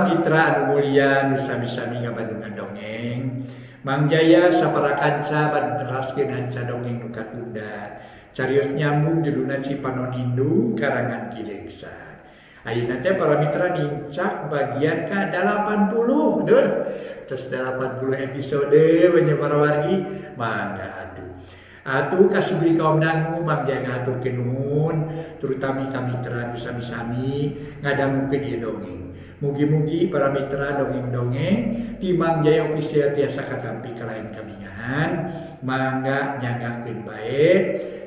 Para mitra anu mulia nu sami-sami ngabandungan dongeng, Mang Jaya sapara kanca bade neraskeun hanca dongeng nu katunda. Carios nyambung judulna Cipanon Indung karangan Ki Leuksa. Ayeuna teh para mitra nincak bagian ka 80 duh. Terus 80 episode banyak para wargi mangga atuh. Atuh kasubri kaum dangu Mang Jaya ngahaturkeun nuhun terutami ka mitra nu sami-sami ngadangukeun ieu dongeng. Mugi-mugi para mitra dongeng-dongeng di Mang Jaya Official tiasa katampi kalayan kabingahan mangga nyanggakeun bae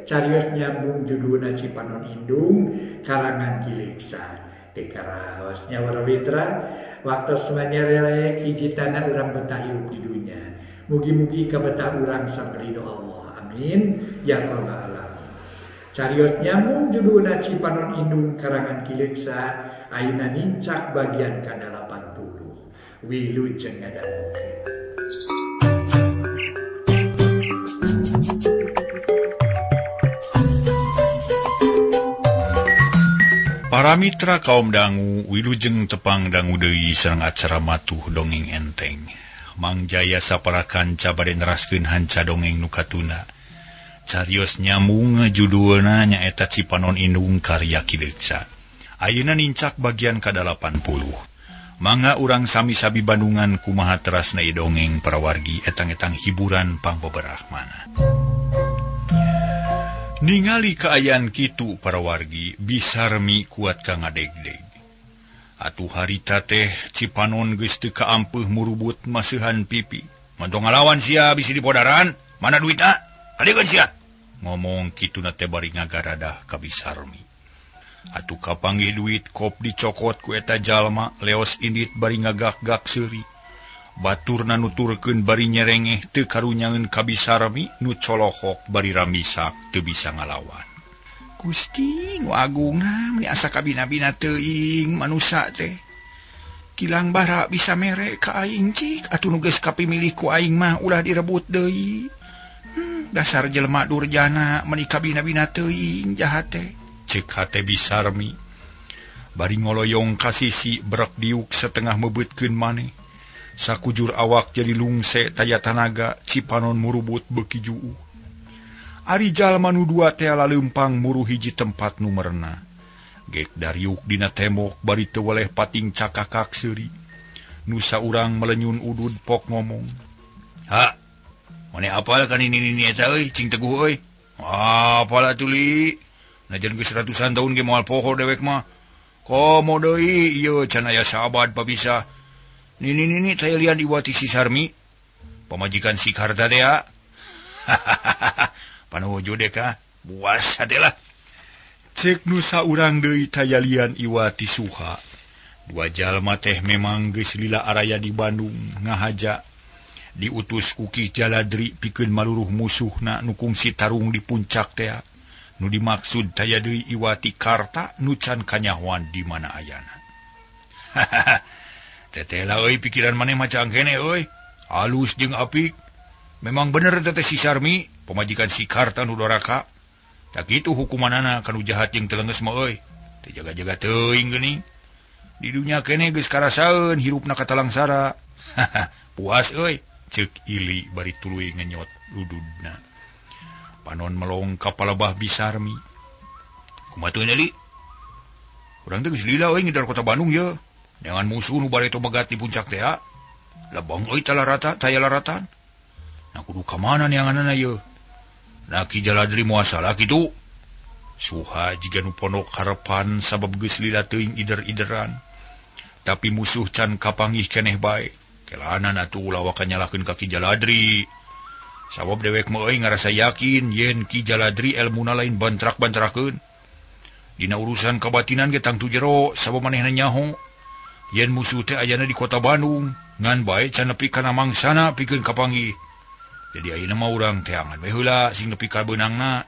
carios nyambung judulna Cipanon Indung karangan Ki Leuksa. Teu karaos nya para mitra waktos manyerelek hiji tanah urang betah hirup di dunya. Mugi-mugi kabetah urang sang ridho Allah. Amin ya rabbal alamin. Carios nyambung judulna Cipanon Indung karangan Ki Leuksa ayeuna nincak bagian ka 80. Wilujeng ngadangukeun. Para mitra kaum dangu wilujeng tepang dangu deui sareng acara matuh dongeng enteng. Mang Jaya sapara kanca bade neraskeun hanca dongeng nu katuna. Carios nyambung judulna nyaeta Cipanon Indung karya Ki Leuksa. Ayeuna nincak bagian ka 80. Mangga urang sami-sami bandungan kumaha terasna ieu dongeng para wargi etang-etang hiburan pangbeberah mana. Ningali kaayaan kitu para wargi Bisarmi kuat ka ngadegdeg. Atuh harita teh Cipanon geus teu kaampeuh murubut maseuhan pipi. Montong ngalawan sia bisi dipodaran, mana duitna? Kadiekeun sia. Ngomong kituna teh bari ngagaradah ka Bisarmi. Atuh kapanggih duit kop dicokot ku eta jalma leos indit bari ngagak-gak seuri. Baturna nuturkeun bari nyerengeh teu karunyaeun ka Bisarmi nu colohok bari ramisak teu bisa ngalawan. Gusti nu agungna meuni asa kabina-bina teuing manusa teh. Kilang bara bisa mere ka aing cik atuh nu geus kapimilih ku aing mah ulah direbut deui. Dasar jelema durjana meuni kabina-bina teuing jahat teh. Ceuk hate Bisarmi. Bari ngoloyong ka sisi brek diuk setengah mebeutkeun maneh. Sakujur awak jadi lungse taya tanaga Cipanon murubut beuki juuh. Ari jalma nu dua teh laleumpang muru hiji tempat nu merenah. Gek dariuk dina tembok bari teu weleh pating cakakak seuri. Nu saurang melenyun udud pok ngomong. Ha, maneh apal kan ini eta euy, cing teguh euy. Apal atuh li. Najan geus ratusan tahun ge moal poho dewek mah. Komo deui ieu can aya sahabat papisah. Nini teh lian iwati si Sarmi. Pamajikan si Karta teh ya. Panuju deh ka, buas hate lah. Cek nu saurang deui tayalian iwati Suha. Dua jalma teh memang geus lila araya di Bandung ngahaja. Diutus ku Ki Jaladri pikeun maluruh musuhna nu kungsi tarung di puncak teh. Nu dimaksud taya deui iwati Karta nu can kanyahoan di mana ayana. Teteh lah euy pikiran maneh mah cangkene euy. Alus jeung apik. Memang bener teteh si Sarmi, pamajikan si Karta nu doraka. Tak kitu hukumanana kanu jahat jeung telenges mah euy. Teu jaga-jaga teuing geuning. Di dunya keneh geus karasaeun hirupna katalangsara. Puas euy, ceuk Ili bari tuluy ngenyot lududna. Panon melong ka palebah Bisarmi. Kumaha teu Li? Urang teh geus lila euy ngidar kota Bandung ye. Dengan musuh nu bareto megat di puncak teh. Lebong euy talarata taya laratan. Nah kudu ka mana neanganana ye? Nah Ki Jaladri moal salah kitu. Suha jiga nu pondok harepan sabab geus lila teuing ider-ideran. Tapi musuh can kapanggih keneh bae. Kelanan atuh ulah waka nyalahkeun ka Ki Jaladri. Sabab dewek mah euy ngarasa yakin yen Ki Jaladri elmuna lain bantrak-bantrakeun. Dina urusan kabatinan ge tangtu jero sabab manehna nyaho. Yen musuh teh ayana di kota Bandung, ngan bae can nepi kana mangsana pikeun kapanggih. Jadi ayeuna mah urang teangan we heula sing nepi ka beunangna.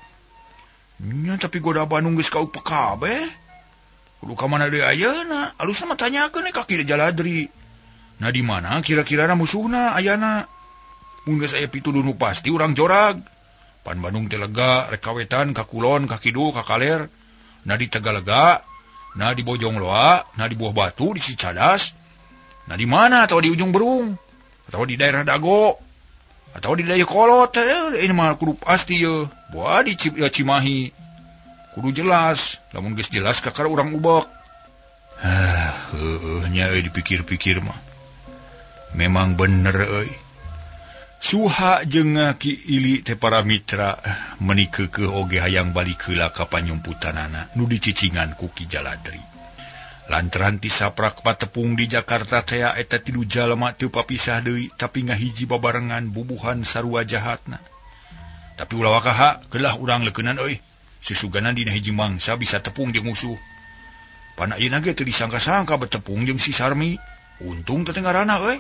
Nya tapi goda Bandung geus kaupek kabeh. Kudu ka mana deui ayeuna? Alusna mah tanyakeun ka Ki Jaladri. Nah di mana kira-kirana musuhna ayana? Mun geus aya pituduh nu pasti urang jorag. Pan Bandung teh lega rek ka wetan, ka kulon, ka kidul, ka kaler. Nah di Tegalega, nah di Bojongloa, nah di Buah Batu, di Cicadas. Nah di mana atau di ujung Berung atau di daerah Dago atau di Dayakolot ini mah kudu pasti ye. Buah di Cimahi. Kudu jelas, lamun geus jelas kakara urang ubek. Heueuh nya euy dipikir-pikir mah. Memang bener euy. Suha jeung Ki Ili teh para mitra meuni keukeuh oge hayang balik heula ka panyumputanana nu dicicingan ku Ki Jaladri. Lantaran ti saprak patepung di Jakarta tea eta tilu jalma teu papisah deui tapi ngahiji babarengan bubuhan sarua jahatna. Tapi ulah wakaha keulah urang leukeunnan euy. Susuganan dina hiji mangsa bisa tepung jeung musuh. Pana ayeuna ge teu disangka-sangka betepung jeung si Sarmi. Untung teh ngaranna euy.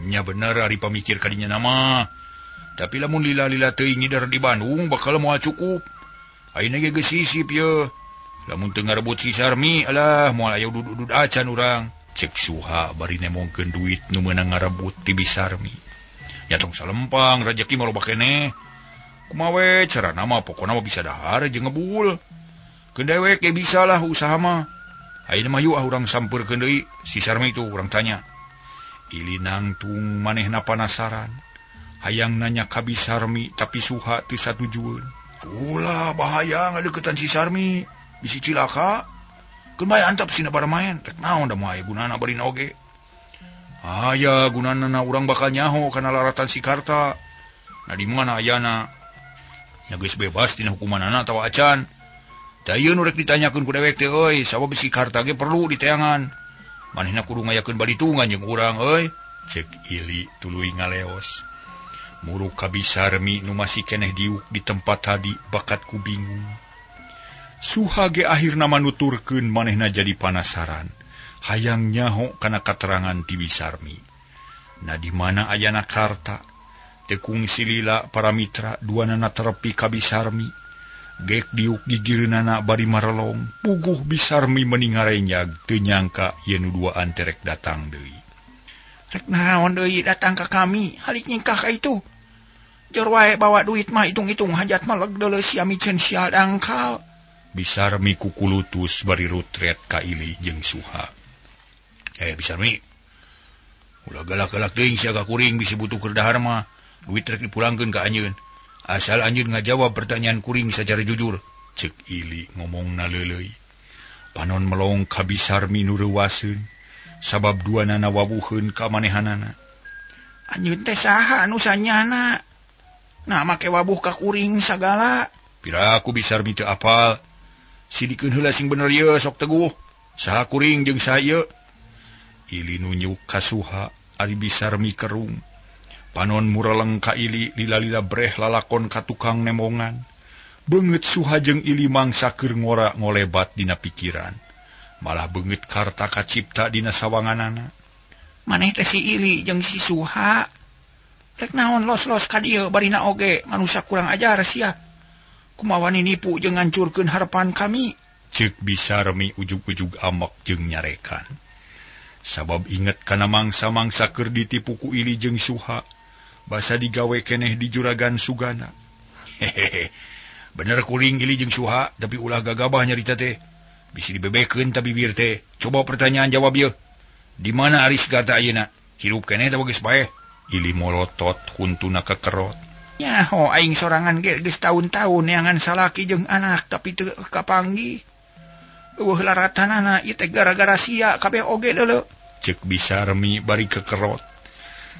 Nya bener ari pamikir kadinya nama. Tapi lamun lila-lila teuing ngider di Bandung bakal moal cukup. Ayeuna ge geus sisip ye. Lamun teu ngarebut si Sarmi alah moal aya udud-udud acan urang. Cek Suha bari nemongkeun duit nu meunang ngarebut ti Bisarmi. Nya tong salempang rejeki mah loba keneh. Kumaha we carana mah pokona mah bisa dahar jeung ngebul. Keun dewek ge bisalah usaha mah. Ayeuna mah yuk ah urang sampeurkeun deui si Sarmi itu urang tanya. Ili nangtung manehna panasaran. Hayang nanya ka Bisarmi tapi Suha teu satujueun. Ulah bahaya ngadeukeutan si Sarmi. Bisi cilaka. Keun bae antap sina baramaen. Rek naon da moal aya gunana barina oge. Aya gunana na urang bakal nyaho kana laratan si Karta. Nah di mana ayana? Nya geus bebas tina hukumanana atawa acan. Da ieu nu rek ditanyakeun ku dewek teh euy, sabab si Karta ge perlu diteangan. Manehna kudu ngayakeun balitungan jeung urang euy. Cek Ili tuluy ngaleos. Muruk ka Bisarmi nu masih keneh diuk di tempat tadi bakat ku bingung. Suha ge akhirna manuturkeun manehna jadi panasaran. Hayang nyaho kana katerangan ti Bisarmi. Nah di mana ayana Karta? Teu kungsi lila para mitra duanana terepi ka Bisarmi. Gek diuk gigireunana bari marelong. Puguh Bisarmi meni ngarenyag teu nyangka yen nu duaan teh rek datang deui. Rek naon deui datang ka kami, halik nyingkah ka itu. Jor wae bawa duit mah hitung-hitung hajat mah leg deuleu sia miceun sial dangkal. Bisarmi kukulutus bari rutret ka Ili jeung Suha. Bisarmi. Ulah galak-galak teuing sia ka kuring bisi butuh keur dahar mah. Duit rek dipulangkeun ka anjeun. Asal anjeun ngajawab pertanyaan kuring secara jujur. Cek Ili ngomongna leuleuy. Panon melong ka Bisarmi nu reuwaseun. Sabab duanana wawuheun ka manehanana. Anjeun teh saha anu sanyana? Nah make wabuh ka kuring sagala. Piraku Bisarmi teu apal. Sidikeun heula sing bener ieu sok teguh. Saha kuring jeung saha ieu? Ili nunjuk ka Suha ari Bisarmi kerung. Panon mureleng ka Ili lila-lila breh lalakon ka tukang nemongan. Beungeut Suha jeung Ili mangsa keur ngora ngolebat dina pikiran. Malah beungeut Karta kacipta dina sawanganana. Maneh teh si Ili jeung si Suha. Rek naon los-los ka dieu barina oge manusia kurang ajar sia. Kumaha wani nipu jeung ngancurkeun harapan kami. Ceuk Bisarmi ujug-ujug amak jeung nyarekan. Sabab inget kana mangsa-mangsa keur ditipu ku Ili jeung Suha. Basa digawe keneh di juragan Sugana. Hehehe. Bener kuring Ili jeung Suha, tapi ulah gagabah nyarita teh. Bisi dibebekeun ta bibir teh. Coba pertanyaan jawab ieu. Di mana Aris Karta ayeuna? Hirup keneh atawa geus paeh? Ili molotot huntuna kekerot. Nyaho aing sorangan ge geus taun-taun neangan salaki jeung anak tapi teu kapanggih. Eueuh laratanana ieu teh gara-gara sia kabeh oge deuleu. Ceuk Bisarmi bari kekerot.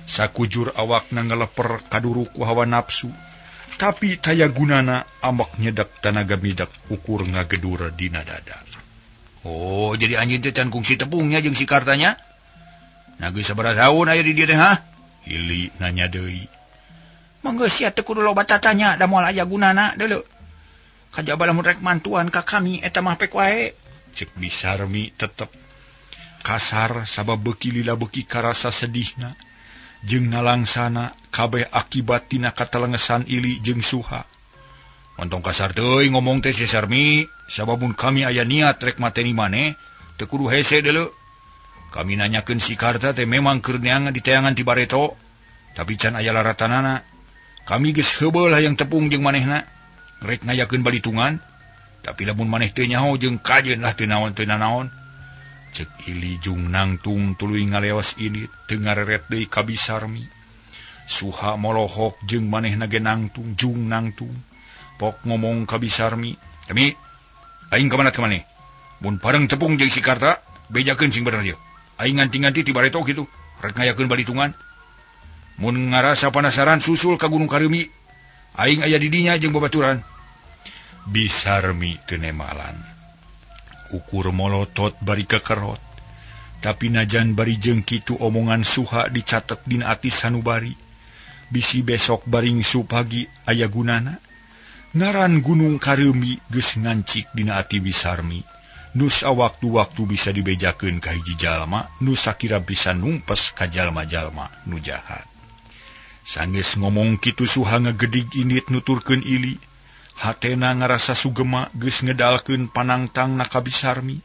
Sakujur awakna ngeleper kaduruk ku hawa nafsu. Tapi taya gunana amak nyedak tanaga midak ukur ngagedur dina dada. Oh, jadi anjeun teh can kungsi tepungnya jeung si Kartanya? Nah geus sabaraha taun aya di dieu teh ha? Ili nanya deui. Mangga sia teu kudu loba tatanya da moal aya gunana deuleu. Kajaba lamun rek mantuan ka kami eta mah pek wae. Ceuk Bisarmi tetep kasar sabab beuki lila beuki karasa sedihna jeung nalangsana kabeh akibat tina katalengesan Ili jeung Suha. Ontong kasar teuing ngomong teh si Sarmi, sababun kami aya niat rek mateni maneh, teu kudu hese deuleu. Kami nanyakeun si Karta teh memang keur neangan di teangan ti bareto, tapi can aya laratanana. Kami geus heubeul hayang tepung jeung manehna, rek ngayakeun balitungan, tapi lamun maneh teu nyaho jeung kajeun lah teu naon teu nanaon. Cek Ili jung nangtung tuluy ngaleos ini teu ngareret deui ka Bisarmi. Suha molohok jeung manehna ge nangtung jung nangtung. Pok ngomong ka Bisarmi, "Demi aing ka mana ka maneh? Mun bareng tepung jeung si Karta, bejakeun sing bener ieu. Aing nganti-nganti ti bareto kitu, rek ngayakeun balitungan. Mun ngarasa panasaran susul ka Gunung Kareumi. Aing aya di dinya jeung babaturan." Bisarmi teu nemalan. Ukur molotot bari kekerot. Tapi najan bari jeung kitu omongan Suha dicatet dina ati sanubari. Bisi besok baringsu pagi aya gunana. Ngaran Gunung Kareumi geus ngancik dina ati Bisarmi. Nu sawaktu-waktu bisa dibejakeun ka hiji jalma nu sakira bisa numpes ka jalma-jalma nu jahat. Sanggeus ngomong kitu Suha ngagedig indit nuturkeun Ili. Hatena ngarasa sugema geus ngedalkeun panangtangna ka Bisarmi.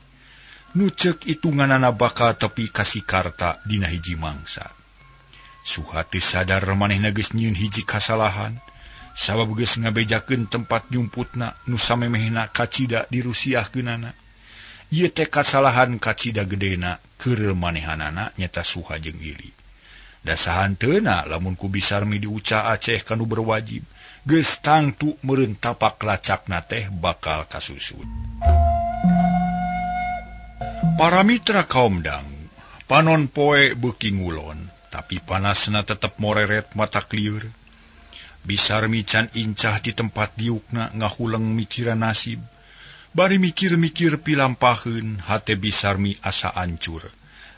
Nu ceuk itunganana bakal tepi ka si Karta dina hiji mangsa. Suha teu sadar manehna geus nyieun hiji kasalahan sabab geus ngabejakeun tempat nyumputna nu samemehna kacida dirusiahkeunana. Ieu teh kasalahan kacida gedena keur manehanana nyata Suha jeung Ili. Dasahan teuna lamun ku Bisarmi diuca Aceh kanu berwajib. Geus tangtu meureun tapak lacakna teh bakal kasusut. Para mitra kaum dang, panon poe beuki ngulon, tapi panasna tetep moreret mata klieur. Bisarmi can incah di tempat diukna ngahuleng mikiran nasib. Bari mikir-mikir pilampaheun, hate Bisarmi asa ancur.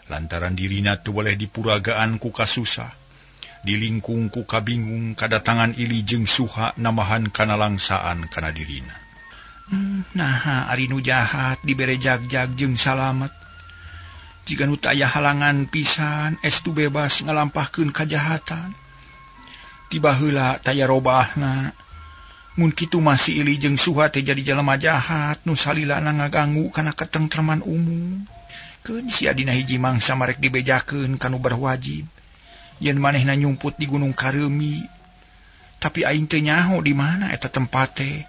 Lantaran dirina teu boleh dipuragaan ku kasusah. Dilingkung ku kabingung kadatangan Ili jeung Suha namahan kana langsaan kana dirina. Naha ari nu jahat dibere jag-jag jeung salamet. Jiga nu teu aya halangan pisan estu bebas ngalampahkeun kajahatan. Tiba heula taya robahna. Mun kitu mah si Ili jeung Suha teh jadi jalma jahat nu salilana ngaganggu kana ketentreman umum. Keun sia dina hiji mangsa marek dibejakeun ka nu berwajib. Yen manehna nyumput di Gunung Kareumi. Tapi aing teu nyaho di mana eta tempat teh.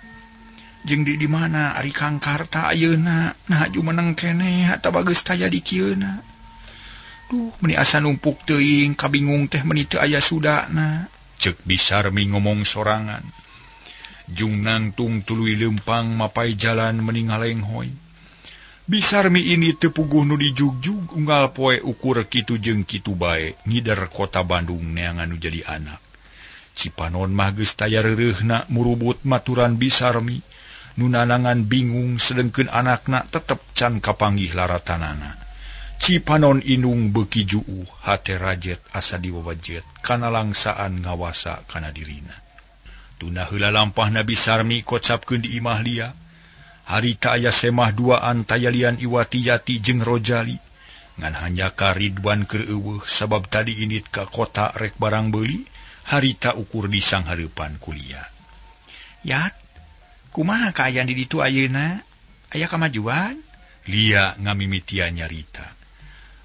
Jeung di mana ari Kang Karta ayeuna, nah jumeneng keneh atawa geus taya di kieuna. Duh, meuni asa numpuk teuing kabingung teh meuni teu aya sudana. Ceuk Bisarmi ngomong sorangan. Jung nangtung tuluy leumpang mapai jalan meni ngalenghoy. Bisarmi ini teu puguh nu dijugjug unggal poe ukur kitu jeung kitu bae ngider kota Bandung neangan nu jadi anak. Cipanon mah geus taya reureuhna murubut maturan Bisarmi nu nanangan bingung sedengkeun anakna tetep can kapanggih laratanana. Cipanon indung beuki juuh hate rajet asa diwawajet kana langsaan ngawasa kana dirina. Tuna heula lampahna Bisarmi kocapkeun di imah lia. Harita aya semah duaan tayalian Iwati Yati jeung Rojali. Ngan hanya ka Ridwan keur eueuh sabab tadi indit ka kota rek barang beuli, harita ukur di sanghareupan kuliah. Yat, kumaha kaayaan di ditu ayeuna? Aya kamajuan? Lia ngamimitian nyarita.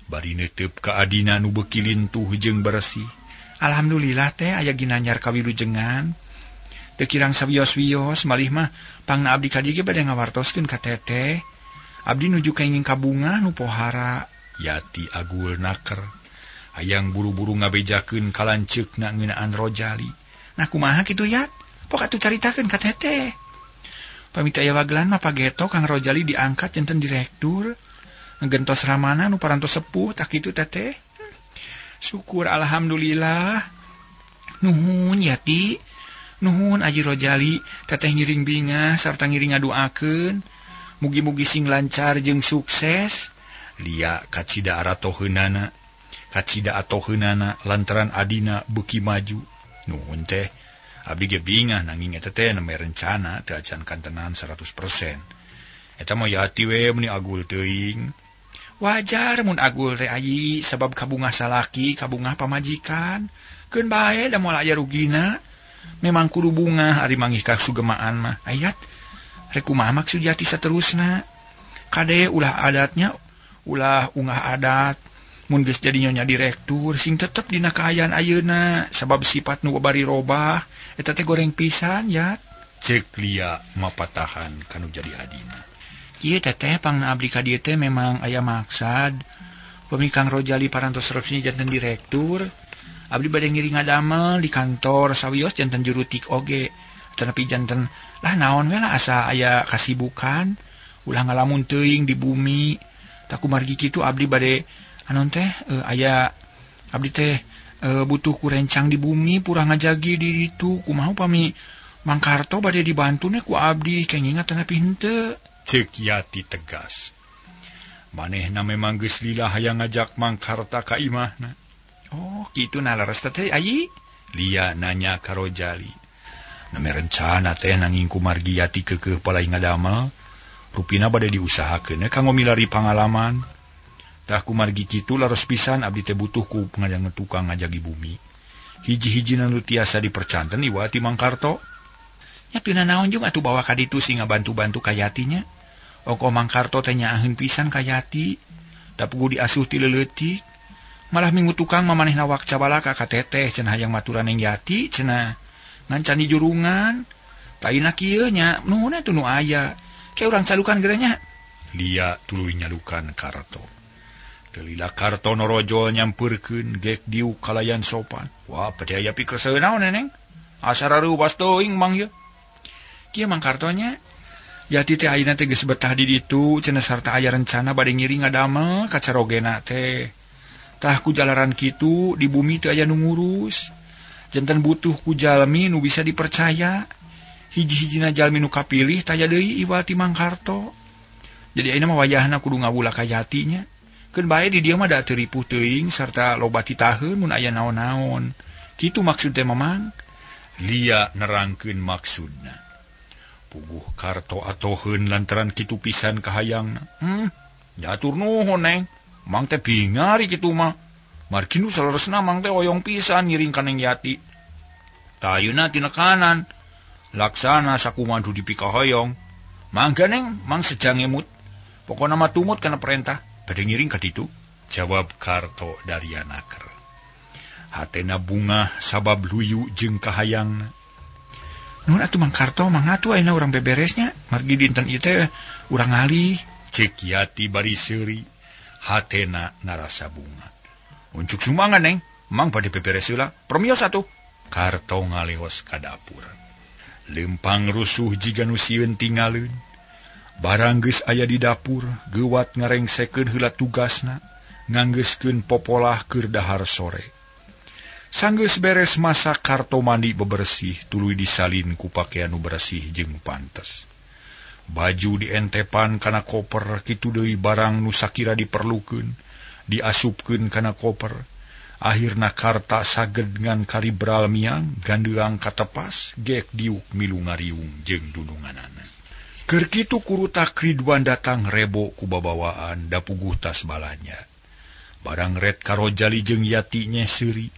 Bari neuteup ka adina nu beuki lintuh jeung bersih. Alhamdulillah teh aya ginanyar kawilujengan. Teu kirang sawios-wios malih mah pangna abdi ka dieu ge bade ngawartoskeun ka teteh. Abdi nuju kenging kabunga nu pohara. Yati agul naker. Hayang buru-buru ngabejakeun ka lanceukna ngeunaan Rojali. Nah kumaha kitu Yat? Pok atuh caritakeun ka teteh. Pamit aya wagelan mah pageto Kang Rojali diangkat janten direktur. Ngegentos ramana nu parantos sepuh tak kitu teteh. Syukur alhamdulillah. Nuhun Yati. Nuhun Aji Rojali, teteh ngiring bingah sarta ngiring ngaduakeun. Mugi-mugi sing lancar jeung sukses. Lia kacida aratoheunana, kacida atoheunana lantaran adina beuki maju. Nuhun teh, abdi ge bingah nanging eta teh nembe rencana teu acan kantenan 100%. Eta mah Yati we meuni agul teuing. Wajar mun agul teh ayi sabab kabungah salaki, kabungah pamajikan. Keun bae da moal aya rugina. Memang kudu bungah ari manggih ka sugemaan mah. Ayat rek kumaha maksud Yati saterusna? Kade ulah adatnya, ulah ungah adat. Mun geus jadi nyonya direktur sing tetep dina kaayaan ayeuna sabab sifat nu bari robah eta teh goreng pisan Yat. Ceuk Lia mapatahan kanu jadi adina. Kieu teteh pangna abdi ka dieu teh memang aya maksad. Pami Kang Rojali parantos resmi janten direktur, abdi bade ngiring ngadamel di kantor sawios janten jurutik oge. Tetapi janten lah naon we lah asa aya kasibukan, ulah ngalamun teuing di bumi. Tah kumargi kitu abdi bade anon teh aya abdi teh butuh ku rencang di bumi purah ngajagi di ditu. Kumaha upami Mang Karto bade dibantune ku abdi kenging tanapi henteu. Ceuk Yati tegas. Manehna memang geus lila hayang ngajak Mang Karta ka imahna. Oh, kitu nah leres teh ayi? Lia nanya ka Rojali. Name rencana teh nanging kumargi Yati keukeuh palai ngadamel, rupina bade diusahakeun kanggo milari pangalaman. Tah kumargi kitu laros pisan abdi teh butuh ku ngajang tukang ngajagi bumi. Hiji-hijina nu tiasa dipercanten iwati Mang Karto. Nya teu nanaon jeung atuh bawa ka ditu sing ngabantu-bantu ka Yatinya. Ongko Mang Karto teh nyaaheun pisan ka Yati, da puguh diasuh ti leuletik. Malah minggu tukang mamanehna wakca balaka ka teteh cenah hayang maturan ning Yati cenah. Ngan can dijurungan. Taina kieu nya nuhun atuh nu aya. Ke urang calukan geura nya. Lia tuluy nyalukan Karto. Telila Karto norojol nyampeurkeun gek diuk kalayan sopan. Wah, bade aya pikerseueun naon neneng? Asa rareuwas teuing mang ieu. Kieu Mang Kartonya. Yati teh ayeuna teh geus betah di ditu cenah sarta aya rencana bade ngiring ngadamel ka carogena teh. Tah ku jalaran kitu di bumi teu aya nu ngurus. Janten butuh ku jalmi nu bisa dipercaya. Hiji-hijina jalmi nu kapilih taya deui iwati Mang Karto. Jadi ayeuna mah wayahna kudu ngawula ka Yatinya. Keun bae di dieu mah da teu ripuh teuing sarta loba titaheun mun aya naon-naon. Kitu maksud teh Mamang. Lia nerangkeun maksudna. Puguh Karto atoheun lantaran kitu pisan kahayangna. Jatur nuhun neng. Mang teh bingari kitu mah. Margi nu saleresna mang teh oyong pisan ngiring ka Neng Yati. Tah ayeuna tinekanan. Laksana sakumaha dipikahoyong. Mangga neng, mang sejang ngemut. Pokona mah tumut kana perintah. Bade ngiring ka ditu. Jawab Karto Daryanaker. Hatena bungah sabab luyu jeung kahayangna. Nuhun atuh Mang Karto, mangga atuh ayeuna urang beberesnya. Margi dinten ieu teh urang ngalih. Ceuk Yati bari seuri, hatena ngarasa bunga. Uncuk sumanga neng, mang bade beberes heula. Permios atuh. Karto ngaleos ka dapur. Lempang rusuh jiga nu sieun tingaleun. Barang geus aya di dapur, geuwat ngarengsekeun heula tugasna, nganggeuskeun popolah keur dahar sore. Sanggeus beres masak Karto mandi bebersih, tuluy disalin ku pakaian nu bersih jeung pantes. Baju dientepan kana koper, kitu deui barang nu sakira diperlukeun, diasupkeun kana koper. Akhirna Karta saged ngan karibral miang, gandeang katepas, gek diuk milu ngariung jeung dununganana. Keur kitu kurutak Ridwan datang rebo ku babawaan da puguh tas balanya. Barang ret ka Rojali jeung Yati nyeh seuri.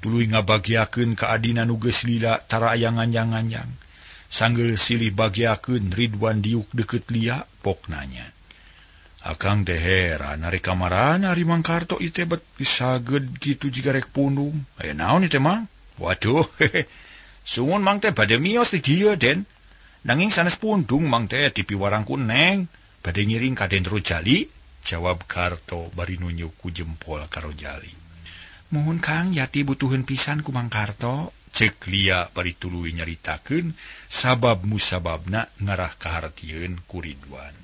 Tuluy ngabagiakeun ka adina nu geus lila tara aya nganjang-nganjang. Sanggel silih bagiakeun Ridwan diuk deukeut Lia pok nanya. Akang teh heran ari kamarana ari Mang Karto ieu teh bet saged kitu jiga rek pundung. Aya naon ieu teh Mang? Waduh, sumun Mang teh bade mios di dieu Den. Nanging sanes pundung Mang teh dipiwarang ku Neng. Bade ngiring ka Den Rojali, jawab Karto bari nunjuk ku jempol ka Rojali. Muhun Kang, Yati butuheun pisan ku Mang Karto. Ceuk Lia bari tuluy nyaritakeun sabab musababna ngarah kahartieun ku Ridwan.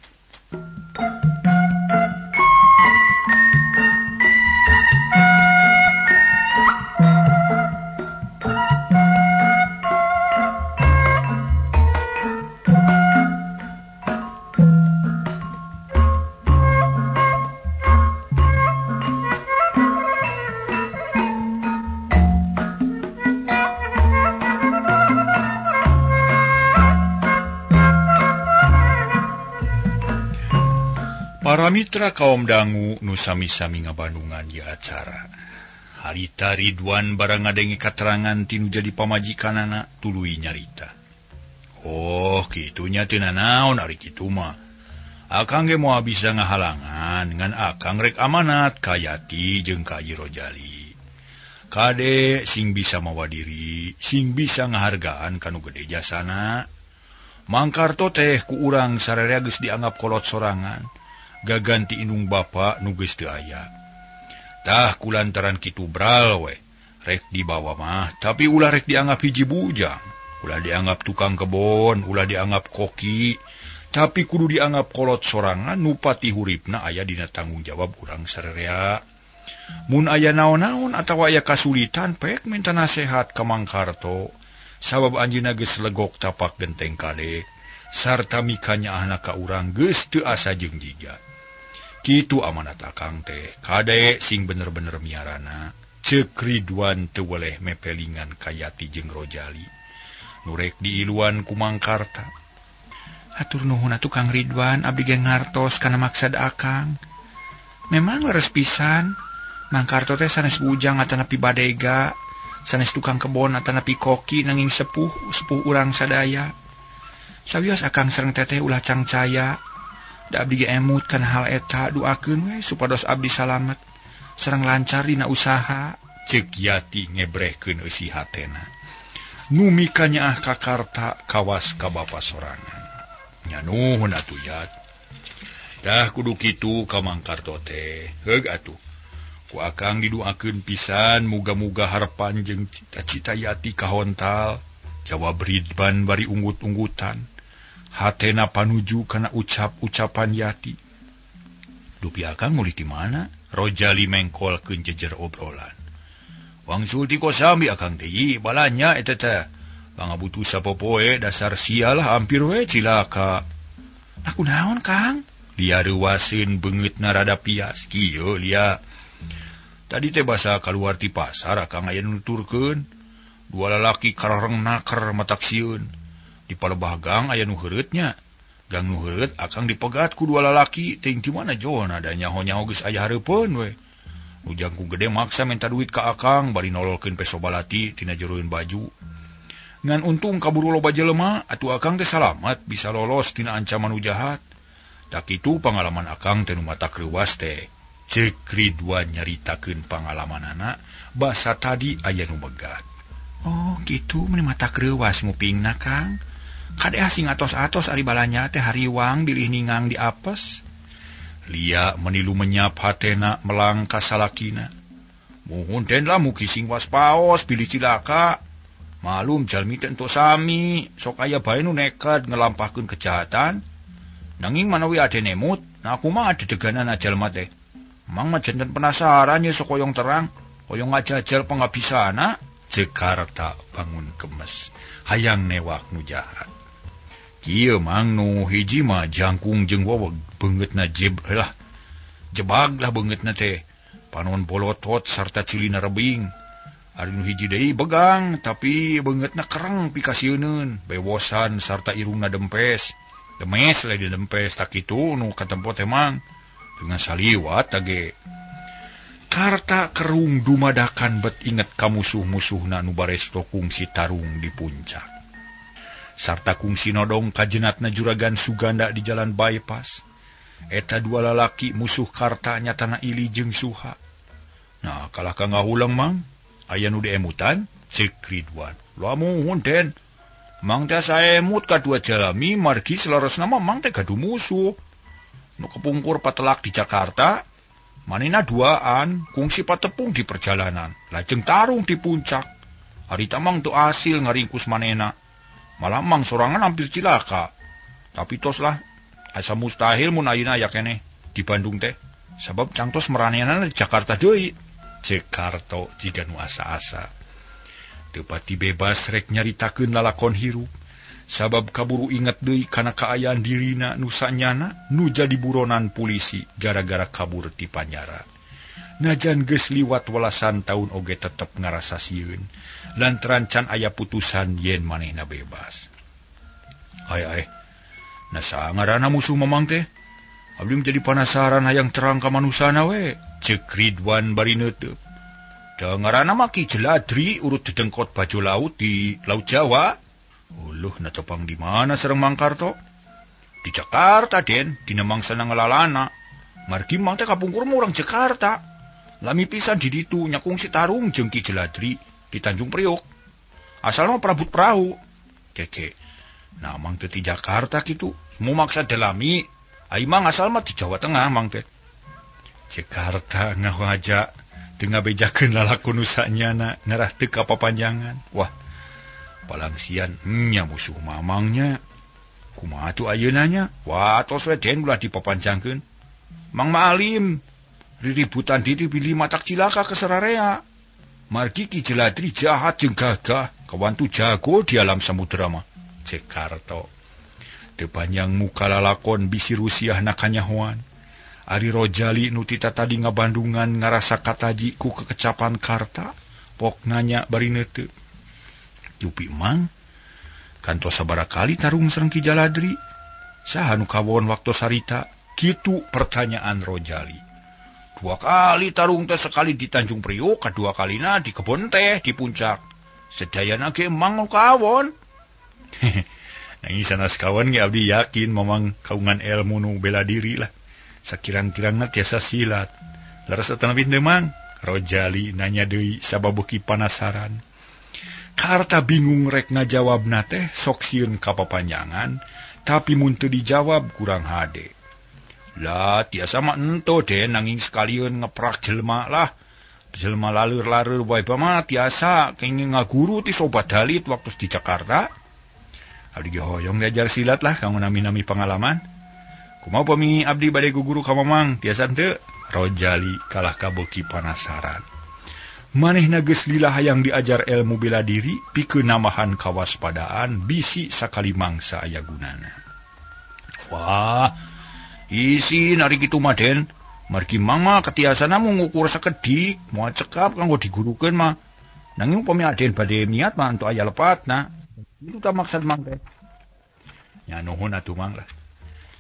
Para mitra kaum dangu nu sami-sami ngabandungan di acara. Harita Ridwan barang ngadenge katerangan tinu jadi pamajikanana tuluy nyarita. Oh, kitunya teu nanaon ari kitu mah. Akang ge moal bisa ngahalangan ngan akang rek amanat ka Yati jeung ka Haji Rojali. Kade sing bisa mawa diri, sing bisa ngahargaan kanu gede jasana. Mangkarto teh ku urang sararea geus dianggap kolot sorangan, gaganti indung bapa nu geus teu aya. Tah kulantaran kitu bral we, rek dibawa mah, tapi ulah rek dianggap hiji bujang, ulah dianggap tukang kebon, ulah dianggap koki, tapi kudu dianggap kolot sorangan nu pati huripna aya dina tanggung jawab urang sararea. Mun aya naon-naon atawa aya kasulitan pek minta nasehat ka Mangkarto. Sabab anjeunna geus legok tapak genteng kadek sarta mikanyaahna ka urang geus teu asa jeung jiga. Kitu amanat akang teh, kade sing bener-bener miarana. Ceuk Ridwan teu weleh mepelingan ka Yati jeung Rojali. Nu rek diiluan ku Mangkarta. Hatur nuhun atuh Kang Ridwan, abdi ge ngartos kana maksad akang. Memang leres pisan, Mangkarto teh sanes bujang atanapi badega, sanes tukang kebon atanapi koki nanging sepuh urang sadaya. Sawios akang sareng teteh ulah cangcaya. Da abdi ge emut kana hal eta, duakeun we supados abdi salamet sareng lancar dina usaha. Ceuk Yati ngebrehkeun eusi hatena. Nu mikanyaah ka Karta kawas ka bapa sorangan. Nya nuhun atuh Yat. Tah kudu kitu ka Mangkarto teh. Heug atuh. Ku akang diduakeun pisan muga-muga harepan jeung cita-cita Yati kahontal. Jawab Ridwan bari unggut-unggutan. Hatena panuju kana ucap-ucapan Yati. Dupi akang mulih di mana? Rojali mengkolkeun jejer obrolan. Wangsul ti kosami akang deui balanya eta teh. Pangabutuh sapopoe dasar sialah hampir we cilaka. Aku naon Kang? Lia reuwaseun beungeutna rada pias. Kieu lia. Tadi teh basa kaluar ti pasar akang aya nu nuturkeun. Dua lalaki karareng naker matak sieun. Di palebah gang aya nu heureut nya. Gang nu heureut akang dipegat ku dua lalaki teuing di mana jona da nyaho-nyaho geus aya hareupeun we. Nu jangkung gede maksa minta duit ka akang bari nololkeun peso balati tina jeroeun baju. Ngan untung kaburu loba jelema atuh akang teh salamat bisa lolos tina ancaman nu jahat. Tak kitu pangalaman akang teh nu matak reuwas teh. Ceuk Ridwan nyaritakeun pangalamanana basa tadi aya nu megat. Oh gitu meni matak reuwas ngupingna Kang. Kade asing atos-atos ari balanya teh hariwang bilih ningang di apes. Lia menilu menyap hatena melang ka salakina. Muhun den lah mugi sing waspaos bilih cilaka. Malum jalmi teh entos sami, sok aya bae nu nekat ngelampahkeun kejahatan. Nanging manawi ade nemut, nah kumaha dedeganana jalma teh. Mang mah janten penasaran ye sok hoyong terang, hoyong ngajajal pengabisana. Ceuk Karta bangun kemes, hayang newak nu jahat. Kieu mang nu hiji mah jangkung jeung weweg beungeutna jeb lah. Jebag lah beungeutna teh. Panon bolotot sarta cilina rebing. Ari nu hiji deui begang tapi beungeutna kereng pikasieuneun, bewosan sarta irungna dempes. Demes lah di dempes tak kitu nu katempo teh mang. Dengan saliwat tage. Karta kerung dumadakan bet inget ka musuh-musuhna nu baresto kungsi tarung di puncak. Sarta kungsi nodong kajenatna juragan Suganda di jalan bypass. Eta dua lalaki musuh Karta nyatana Ili jeung Suha. Nah, kalah ka ngahulang mang, aya nu diemutan ceuk Ridwan. Lamun den, mang teh saemut ka dua jalami margi saleresna mah mang teh gaduh musuh. Nu kepungkur patelak di Jakarta, manina duaan, kungsi patepung di perjalanan, lajeng tarung di puncak. Harita mang teu asil ngaringkus manena. Malah mang sorangan hampir cilaka. Tapi tos lah, asa mustahil mun ayeuna aya keneh di Bandung teh. Sabab cangtos meraneanana di Jakarta deui. Ceuk Karto jiga nu asa-asa. Teu pati bebas rek nyaritakeun lalakon hirup. Sabab kaburu inget deui kana kaayaan dirina nu sanyana nu jadi buronan polisi gara-gara kabur ti panyara. Najan geus liwat welasan taun oge tetep ngarasa sieun lantaran can aya putusan yen manehna bebas. Ay ay, nah ngaranna musuh mamang teh? Abdi jadi panasaran hayang terang ka manusana we. Ceuk Ridwan bari neuteub. Da ngaranna mah Ki Jeladri urut dedengkot baju laut di Laut Jawa. Uluh na tepang di mana sareng Mangkarto? Di Jakarta den, dina mangsana ngelalana. Margi mang teh kapungkur mah urang Jakarta. Lami pisan di ditu nyakung si tarung jeung Ki Jeladri di Tanjung Priok. Asal mah perabut perahu. Keke. Nah mang teh di Jakarta kitu mau maksa delami ai mang asal mah di Jawa Tengah mang teh. Jakarta ngahaja teu ngabejakeun lalakon nu sanyana ngarah teu kapapanjangan. Wah palangsian nya musuh mamangnya. Kumaha tuh ayeuna nya? Wah tos we den ulah dipapanjangkeun. Mang Maalim riributan diri bilih matak cilaka ke sararea. Margi Ki Jeladri jahat jeung gagah kawantu jago di alam samudra mah. Cek Karto. Teu panjang muka lalakon bisi rusiah na kanyahoan. Ari Rojali nu tita tadi ngabandungan ngarasa kataji ku kekecapan Karta, pok nanya bari neuteu. Yupi mang, kantos sabaraha kali tarung sareng Ki Jaladri? Saha nu kawon waktu sarita? Kitu pertanyaan Rojali. 2 kali tarung teh, sekali di Tanjung Priok, kadua kalina di kebon teh di puncak. Sedayana ge emang nu kawon. Nanging sanes kawan ge abdi yakin mamang kaungan ilmu nu bela diri lah. Sakirang-kirangna tiasa silat. Leres atanapi teu mang? Rojali nanya deui sabab beuki panasaran. Karta bingung rek ngajawabna teh sok sieun kapapanjangan, tapi mun teu dijawab kurang hade. Lah tiasa mah ento deh nanging sekalian ngeprak jelema lah. Jelema laleur-laleur wae mah tiasa kenging ngaguru ti sobat dalit waktu di Jakarta. Abdi ge hoyong diajar silat lah kanggo nami-nami pengalaman. Kumaha upami abdi bade guguru ka mamang tiasa henteu? Rojali kalah kabeuki panasaran. Manehna geus lila hayang diajar ilmu bela diri pikeun namahan kawaspadaan bisi sakali mangsa aya gunana. Wah, isin ari kitu mah Den. Margi mang mah ketiasana mung ngukur sakedik, moal cekap kanggo digurukeun mah. Nanging upami Aden bade niat mah entu aya lepatna. Itu tak maksud mang teh. Ya nuhun atuh mang lah.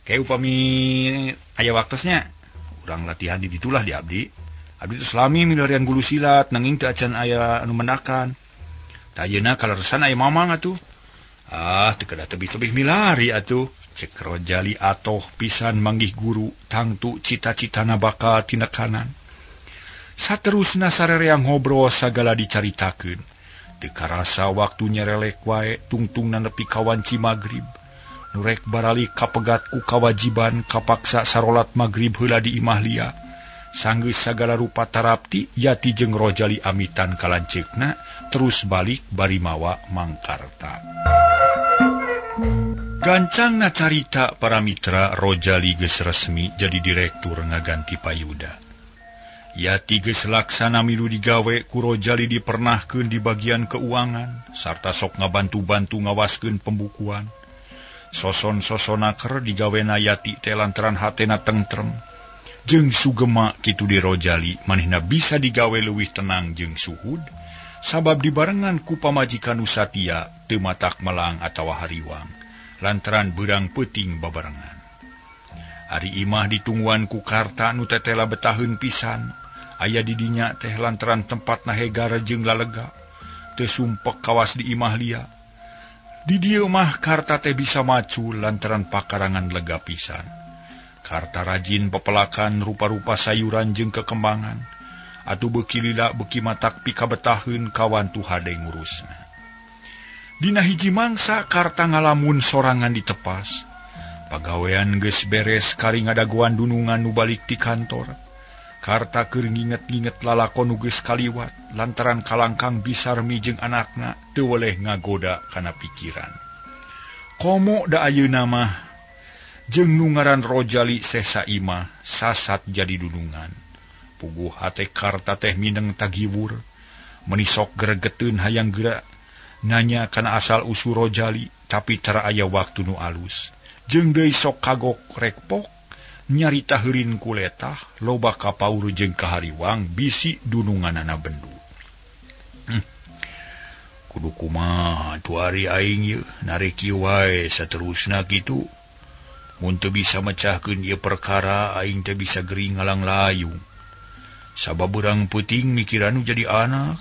Kayak upami aya waktosnya urang latihan di ditulah di abdi. Abdi teh selami milarian gulu silat nanging teu acan aya anu mendakan. Tah ayeuna kaleresan aya mamang atuh. Ah teu kedah tebih-tebih milari atuh. Cek Rojali atoh pisan manggih guru tangtu cita-citana bakal tinekanan. Saterusna sarerea ngobrol sagala dicaritakeun. Teu karasa waktu nyerelek wae tungtungna nepi ka wanci magrib. Nu rek baralik kapegat ku kawajiban kapaksa sarolat magrib heula di imah lia. Sanggeus sagala rupa tarapti Yati jeung Rojali amitan ka lanceukna terus balik bari mawa Mangkarta. Gancangna carita para mitra Rojali geus resmi jadi direktur ngaganti Payuda. Yati geus laksana milu digawe ku Rojali dipernahkeun di bagian keuangan sarta sok ngabantu-bantu ngawaskeun pembukuan. Soson-sosonaker digawena Yati teh lantaran hatena tentrem. Jeung sugema kitu di Rojali manehna bisa digawe leuwih tenang jeung suhud sabab dibarengan ku pamajikan nu satia teu matak melang atawa hariwang lantaran beurang peuting babarengan. Ari imah ditungguan ku Karta nu tetela betaheun pisan aya di dinya teh lantaran tempatna hegar jeung lalega teu sumpek kawas di imah lia. Di dieu mah Karta teh bisa macul lantaran pakarangan lega pisan. Karta rajin pepelakan rupa-rupa sayuran jeung kekembangan. Atuh beuki lila beuki matak pikabetaheun kawantu hade ngurusna. Dina hiji mangsa Karta ngalamun sorangan ditepas. Pagawean geus beres kari ngadagoan dunungan nu balik ti kantor. Karta keur nginget-nginget lalakon nu geus kaliwat lantaran kalangkang bisarmi jeung anakna teu weleh ngagoda kana pikiran. Komo da ayeuna mah jeung nu ngaran Rojali sesa imah sasat jadi dunungan. Puguh hate Karta teh mineng tagiwur, menisok gregeteun hayang geura nanya kana asal usul Rojali tapi tara aya waktu nu alus. Jeung deui sok kagok rekpok nyarita heurin kuletah loba kapaur jeung kahariwang bisi dununganana bendu. Kudu kumaha tu ari aing ieu nareki wae saterusna kitu. Mun teu bisa mecahkeun ieu perkara aing teh bisa gering ngalang-layung. Sabab urang peuting mikiran nu jadi anak.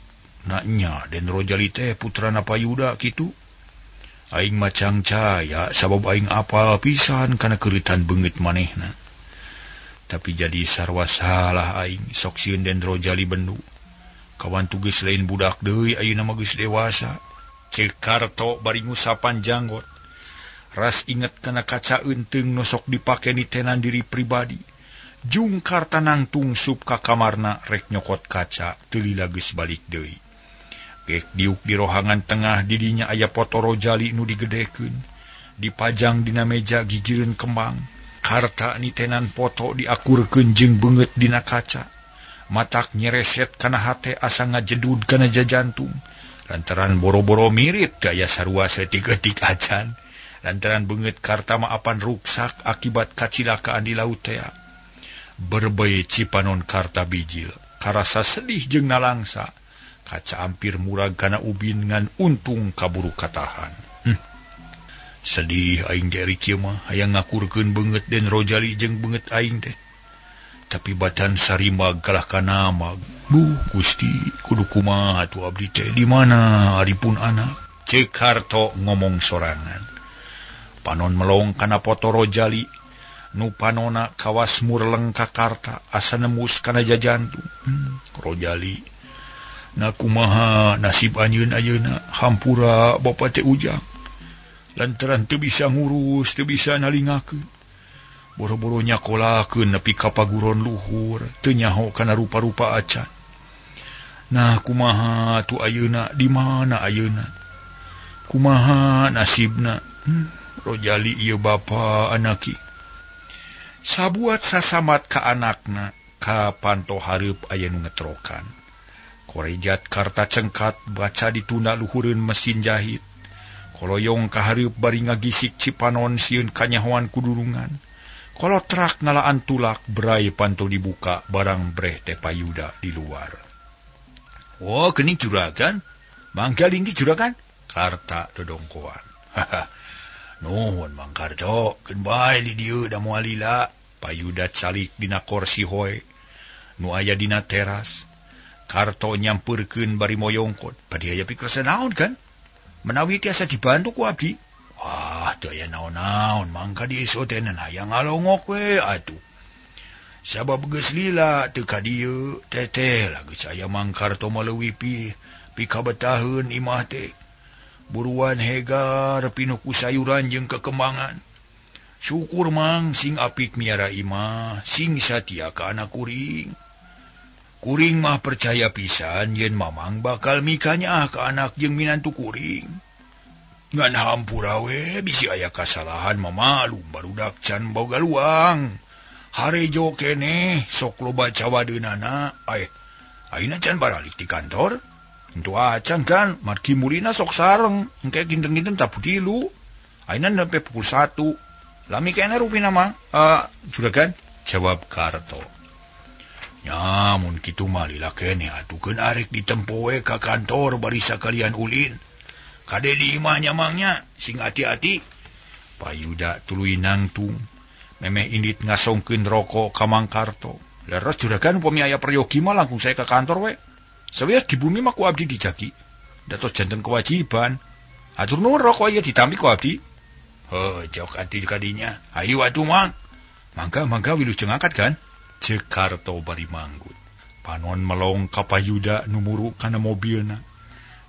Na nya Den Rojali teh putrana Payuda kitu. Aing macang caya sabab aing apal pisan kana keuritan beungeut manehna. Tapi jadi sarwa salah aing sok sieun Den Rojali bendu. Kawantu geus lain budak deui ayeuna mah geus dewasa. Cek Karto bari ngusapan janggot. Ras inget kana kaca eunteung nu sok dipake nitenan diri pribadi. Jung Karta nangtung sup ka kamarna rek nyokot kaca teu lila geus balik deui. Gek diuk di rohangan tengah didinya aya foto Rojali nu digedekeun. Dipajang dina meja gigireun kembang. Karta nitenan foto diakurkeun jeung beungeut dina kaca. Matak nyereset kana hate asa ngajedud kana jajantung. Lantaran boro-boro mirip gaya sarua saeutik-eutik acan. Lantaran beungeut Karta mah apan ruksak akibat kacilakaan di laut tea. Berbei Cipanon Karta bijil, karasa sedih jeung nalangsa. Kaca ampir murag kana ubin ngan untung kaburu katahan. Sedih aing teh ari kieu mah hayang ngakurkeun beungeut Den Rojali jeung beungeut aing teh. Tapi batan sarimag kalah kana mag. Duh Gusti, kudu kumaha atuh abdi teh di mana ari pun anak? Ceuk Karto ngomong sorangan. Panon melong kana foto Rojali. Nu panona kawas murleng ka Karta asa nembus kana jajantung. Rojali, na kumaha nasib anjeun ayeuna hampura bapa teh Ujang. Lantaran teu bisa ngurus, teu bisa nalingakeun. Boro-boro nyakolakeun nepi ka paguron luhur, teu nyaho kana rupa-rupa acan. Nah kumaha tu ayeuna, di mana ayeuna? Kumaha nasibna? Rojali ieu bapa anaki. Sabuat sasamat ka anakna, ka panto hareup aya nu ngetrokan. Korejat Karta cengkat baca ditunda luhureun mesin jahit. Koloyong ka hareup bari ngagisik Cipanon sieun kanyahoan kudurungan. Kolotrak ngalaan tulak berai panto dibuka barang breh teh Payuda di luar. Oh, geuning juragan. Mangga linggih juragan. Karta dodongkoan. Haha. Nuhun Mang Karto, keun bae di dieu da moal lila. Payuda calik dina korsi hoe nu aya dina teras. Karto nyampeurkeun bari moyongkot. Bade aya pikersa naon kan? Menawi tiasa dibantu ku abdi. Wah, teu aya naon-naon, mangka di iso teh hayang ngalongok we atuh. Sabab geus lila teu ka dieu, teteh lah geus aya Mang Karto mah leuwih pikabetaheun imah teh. Buruan hegar pinuh ku sayuran jeung kekembangan. Syukur Mang sing apik miara imah, sing satia ka anak kuring. Kuring mah percaya pisan yen Mamang bakal mikanyaah ka anak jeung minantu kuring. Ngan hampura we bisi aya kasalahan mah malum barudak can boga luang. Harejo keneh sok loba cawadeunana. Ayeuna can baralik di kantor. Entu acan kan margi mulina sok sareng engke kinten-kinten tabu tilu. Ayeuna sampai pukul 1. Lami kene rupina mah. Juragan jawab Karto. Nya mun kitu mah lila keneh atukeun arek ditempo we ka kantor bari sakalian ulin. Kade di imah nyamangnya sing hati-hati. Payuda tuluy nangtung. Memeh indit ngasongkeun rokok ka Mang Karto. Leres juragan upami aya peryogi mah langkung saya ke kantor we. Sawios di bumi mah ku abdi dijagi. Datos janten kewajiban. Atur nuhun rokok ieu ditampi ku abdi. Heuh, jok atuh kadinya. Hayu atuh Mang. Mangga wilujeng angkat kan? Ceuk Karto bari manggut. Panon melong ka Payuda nu muru kana mobilna.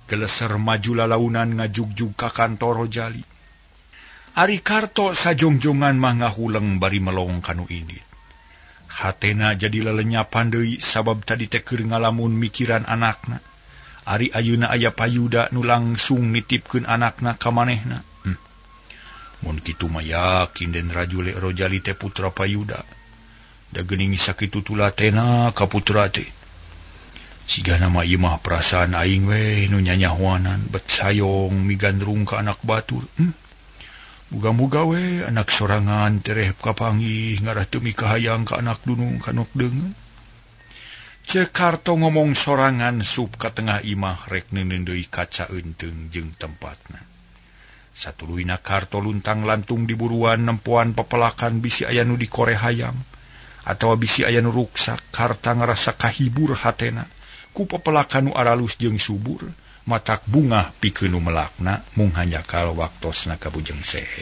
Geleser maju lalaunan ngajugjug ka kantor Rojali. Ari Karto sajongjongan mah ngahuleng bari melong kanu indit. Hatena jadi lelenyapan deui sabab tadi teh keur ngalamun mikiran anakna. Ari ayeuna aya Payuda nu langsung nitipkeun anakna ka manehna. Mun kitu mah yakin Den Rajule Rojali teh putra Payuda. Da geuning sakitu tulatena ka putra teh. Sigana mah ieu mah perasaan aing we nu nyanyahoanan bet sayong migandrung ka anak batur. Muga-muga we anak sorangan tereh kapanggih ngarah teu mikahayang ka anak dunung ka nok deungeun. Ceuk Karto ngomong sorangan sup ka tengah imah rek neuneun deui kaca eunteung jeung tempatna. Satuluyna Karto luntang lantung di buruan nempoan pepelakan bisi aya nu dikore hayam atawa bisi aya nu ruksak. Karta ngarasa kahibur hatena ku pepelakan nu aralus jeung subur. Matak bungah pikeun nu melakna mung hanjakal waktosna kabujeng sehe.